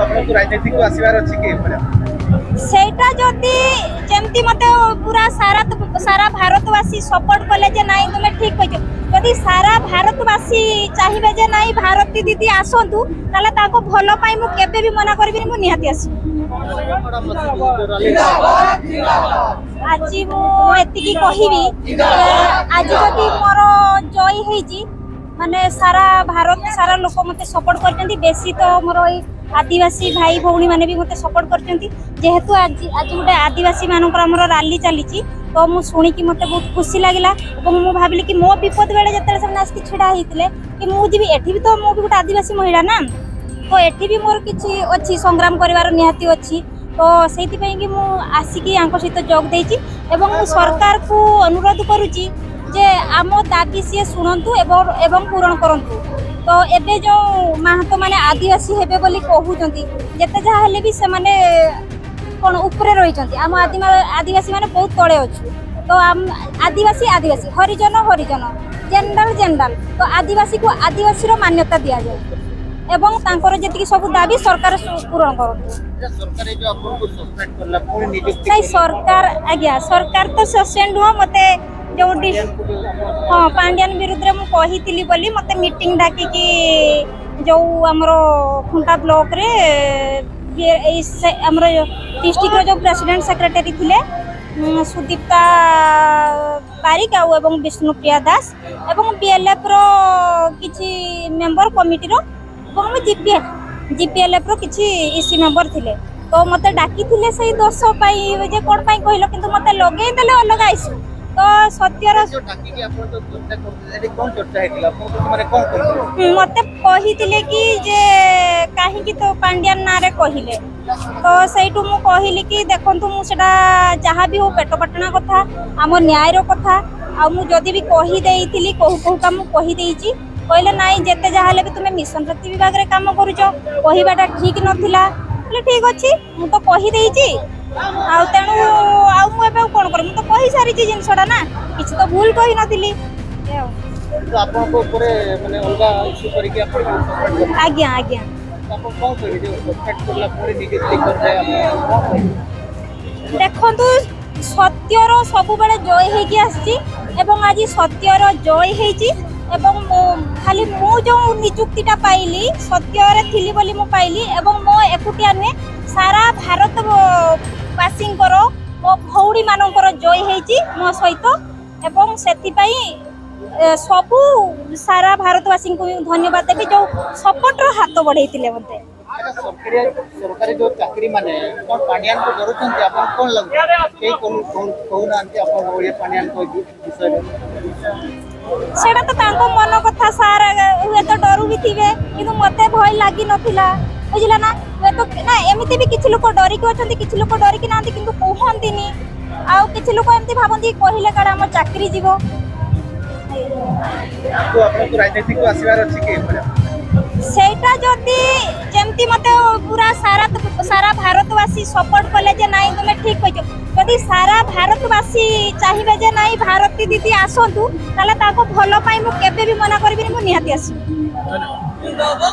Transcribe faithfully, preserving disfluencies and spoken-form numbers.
ଆପଣଙ୍କୁ ରାଜନୀତିକୁ ଆସିବାର ଅଛି କି? ସେଇଟା ଯଦି ଯେମିତି ମତେ ପୁରା ସାରା, ସାରା ଭାରତବାସୀ ସପୋର୍ଟ କଲେ ଯେ ନାଇଁ, ତୁମେ ଠିକ୍ କହିଛ, ଯଦି ସାରା ଭାରତବାସୀ ଚାହିଁବେ ଯେ ନାଇଁ, ଭାରତୀ ଦିଦି ଆସନ୍ତୁ, ତାହେଲେ ତାଙ୍କ ଭଲ ପାଇଁ ମୁଁ କେବେ ବି ମନା କରିବିନି, ମୁଁ ନିହାତି ଆସିବି। ଆଜି ମୁଁ ଏତିକି କହିବି ଯେ ଆଜି ଯଦି ମୋର ଜୟ ହେଇଛି, ମାନେ ସାରା ଭାରତ ସାରା ଲୋକ ମତେ ସପୋର୍ଟ କରିଛନ୍ତି। ବେଶୀ ତ ମୋର ଏଇ ଆଦିବାସୀ ଭାଇ ଭଉଣୀମାନେ ବି ମତେ ସପୋର୍ଟ କରିଛନ୍ତି। ଯେହେତୁ ଆଜି, ଆଜି ଗୋଟେ ଆଦିବାସୀମାନଙ୍କର ଆମର ରାଲି ଚାଲିଛି, ତ ମୁଁ ଶୁଣିକି ମତେ ବହୁତ ଖୁସି ଲାଗିଲା ଏବଂ ମୁଁ ଭାବିଲି କି ମୋ ବିପଦ ବେଳେ ଯେତେବେଳେ ସେମାନେ ଆସିକି ଛିଡ଼ା ହେଇଥିଲେ, କି ମୁଁ ଯିବି, ଏଠି ବି ତ ମୁଁ ବି ଗୋଟେ ଆଦିବାସୀ ମହିଳା ନା, ତ ଏଠି ବି ମୋର କିଛି ଅଛି, ସଂଗ୍ରାମ କରିବାର ନିହାତି ଅଛି। ତ ସେଇଥିପାଇଁ କି ମୁଁ ଆସିକି ୟାଙ୍କ ସହିତ ଯୋଗ ଦେଇଛି ଏବଂ ମୁଁ ସରକାରକୁ ଅନୁରୋଧ କରୁଛି ଯେ ଆମ ଦାବି ସିଏ ଶୁଣନ୍ତୁ ଏବଂ, ଏବଂ ପୂରଣ କରନ୍ତୁ। ତ ଏବେ ଯେଉଁ ମାହାତମାନେ ଆଦିବାସୀ ହେବେ ବୋଲି କହୁଛନ୍ତି, ଯେତେ ଯାହା ହେଲେ ବି ସେମାନେ କ'ଣ ଉପରେ ରହିଛନ୍ତି? ଆମ ଆଦିମା-, ଆଦିବାସୀମାନେ ବହୁତ ତଳେ ଅଛୁ। ତ ଆମ ଆଦିବାସୀ, ଆଦିବାସୀ, ହରିଜନ, ହରିଜନ, ଜେନେରାଲ, ଜେନେରାଲ। ତ ଆଦିବାସୀକୁ ଆଦିବାସୀର ମାନ୍ୟତା ଦିଆଯାଉ ଏବଂ ତାଙ୍କର ଯେତିକି ସବୁ ଦାବି ସରକାର ସୁ-, ପୂରଣ କରନ୍ତୁ। ଆଚ୍ଛା, ସରକାର ଏଇ ଯୋଉ ଆପଣଙ୍କୁ ସସ୍ପେଣ୍ଡ କଲା, ପୁଣି ନିଯୁକ୍ତି ନାଇଁ, କଲା। ସରକାର, ଆଜ୍ଞା, ସରକାର ତ ସସ୍ପେଣ୍ଡ ନୁହଁ। ମତେ ଯୋଉ ଡିସ୍-, ହଁ, ପାଣ୍ଡିଆନ ବିରୁଦ୍ଧରେ ମୁଁ କହିଥିଲି ବୋଲି ମତେ ମିଟିଂ ଡାକିକି ଯୋଉ ଆମର ଖୁଣ୍ଟା ବ୍ଲକରେ, ଇଏ, ଏଇ ସେ ଆମର ଡିଷ୍ଟ୍ରିକ୍ଟର ଯୋଉ ପ୍ରେସିଡେଣ୍ଟ ସେକ୍ରେଟାରୀ ଥିଲେ, ଉଁ, ସୁଦୀପ୍ତା ବାରିକ ଆଉ ଏବଂ ବିଷ୍ଣୁପ୍ରିୟା ଦାସ ଏବଂ ବିଏଲ୍ଏଫ୍ର କିଛି ମେମ୍ବର କମିଟିର ଏବଂ ଆମ ଜିପିଏଫ୍, ଜିପିଏଲ୍ଏଫ୍ର କିଛି ଇସି ମେମ୍ବର ଥିଲେ। ତ ମତେ ଡାକିଥିଲେ ସେଇ ଦୋଷ ପାଇଁ ଯେ କ'ଣ ପାଇଁ କହିଲ, କିନ୍ତୁ ମତେ ଲଗେଇ ଦେଲେ ଅଲଗା ଇସ୍ୟୁ। ତ ସତ୍ୟର ଯୋଉ ଡାକିକି ଆପଣ ଯୋଉ ଚର୍ଚ୍ଚା କରୁଥିଲେ, ସେଠି କ'ଣ ଚର୍ଚ୍ଚା ହେଇଥିଲା? ଆପଣଙ୍କୁ ସେମାନେ କ'ଣ କହିଥିଲେ? ହୁଁ, ମତେ କହିଥିଲେ କି ଯେ କାହିଁକି ତୋ ପାଣ୍ଡିଆନ ନାଁରେ କହିଲେ। ତ ସେଇଠୁ ମୁଁ କହିଲି କି ଦେଖନ୍ତୁ, ମୁଁ ସେଟା ଯାହା ବି ହଉ, ପେଟ ପାଟଣା କଥା, ଆମ ନ୍ୟାୟର କଥା। ଆଉ ମୁଁ ଯଦି ବି କହିଦେଇଥିଲି, କହୁ କହୁକା ମୁଁ କହିଦେଇଛି। କହିଲେ ନାଇଁ, ଯେତେ ଯାହା ହେଲେ ବି ତୁମେ ମିଶନ ଶକ୍ତି ବିଭାଗରେ କାମ କରୁଛ, କହିବାଟା ଠିକ୍ ନଥିଲା। କହିଲେ ଠିକ୍ ଅଛି, ମୁଁ ତ କହିଦେଇଛି, ଆଉ ତେଣୁ ଆଉ ମୁଁ ଏବେ ଆଉ କ'ଣ କରିବି? ମୁଁ ତ କହିସାରିଛି ଜିନିଷଟା ନା, କିଛି ତ ଭୁଲ କହିନଥିଲି। ଏଇଆ ଆଉ। କିନ୍ତୁ ଆପଣଙ୍କ ଉପରେ ମାନେ ଅଲଗା ଇସ୍ୟୁ କରିକି ଆପଣ ସସ୍ପେଣ୍ଡ କରିଥିଲେ। ଆଜ୍ଞା, ଆଜ୍ଞା। ଆପଣ କ'ଣ କହିବେ ଯେ ସବସ୍କ୍ରାଇବ୍ କଲା ପରେ ନିଜ କ୍ଲିକ୍ କରିଦେବେ, ଆପଣ କ'ଣ କହିବେ? ଦେଖନ୍ତୁ, ସତ୍ୟର ସବୁବେଳେ ଜୟ ହେଇକି ଆସିଛି ଏବଂ ଆଜି ସତ୍ୟର ଜୟ ହେଇଛି। ଏବଂ ମୁଁ, ଖାଲି ମୁଁ ଯେଉଁ ନିଯୁକ୍ତିଟା ପାଇଲି, ସତ୍ୟରେ ଥିଲି ବୋଲି ମୁଁ ପାଇଲି ଏବଂ ମୋ ଏକୁଟିଆ ନୁହେଁ, ସାରା ଭାରତବାସୀଙ୍କର, ମୋ ଭଉଣୀମାନଙ୍କର ଜୟ ହେଇଛି ମୋ ସହିତ। ଏବଂ ସେଥିପାଇଁ ଏ, ସବୁ ସାରା ଭାରତବାସୀଙ୍କୁ ଧନ୍ୟବାଦ ଦେବି, ଯେଉଁ ସପୋର୍ଟର ହାତ ବଢ଼େଇଥିଲେ ମୋତେ। ଆଚ୍ଛା, ସରକାରୀ, ସରକାରୀ ଯେଉଁ ଚାକିରି ମାନେ କ'ଣ ପାଣ୍ଡିଆନକୁ ଡରୁଛନ୍ତି, ଆପଣ କ'ଣ ଲାଗୁଛି? କେହି କହୁ- କହୁ- କହୁନାହାନ୍ତି ଆପଣ ଓଡ଼ିଆ ପାଣ୍ଡିଆନଙ୍କ ବି- ବିଷୟରେ? ସେଇଟା ତ ତାଙ୍କ ମନ କଥା ସାର୍, ହୁଏତ ଡରୁ ବି ଥିବେ, କିନ୍ତୁ ମୋତେ ଭୟ ଲାଗି ନଥିଲା, ବୁଝିଲା ନା? ହୁଏତ ନା, ଏମିତି ବି କିଛି ଲୋକ ଡରିକି ଅଛନ୍ତି, କିଛି ଲୋକ ଡରିକି ନାହାନ୍ତି, କିନ୍ତୁ କୁହନ୍ତିନି। ଆଉ କିଛି ଲୋକ ଏମିତି ଭାବନ୍ତି, କହିଲେ କାଳେ ଆମ ଚାକିରି ଯିବ। ଆଗକୁ ଆପଣଙ୍କୁ ରାଜନୀତିକୁ ଆସିବାର ଅଛି କି ଏଭଳିଆ? ସେଇଟା ଯଦି ଯେମିତି ମୋତେ ପୁରା ସାରା, ସାରା ଭାରତବାସୀ ସପୋର୍ଟ କଲେ ଯେ ନାଇଁ, ତୁମେ ଠିକ୍ କହିଛ, ଯଦି ସାରା ଭାରତବାସୀ ଚାହିଁବେ ଯେ ନାଇଁ, ଭାରତୀ ଦିଦି ଆସନ୍ତୁ, ତାହେଲେ ତାଙ୍କ ଭଲ ପାଇଁ ମୁଁ କେବେ ବି ମନା କରିବିନି, ମୁଁ ନିହାତି ଆସିବି।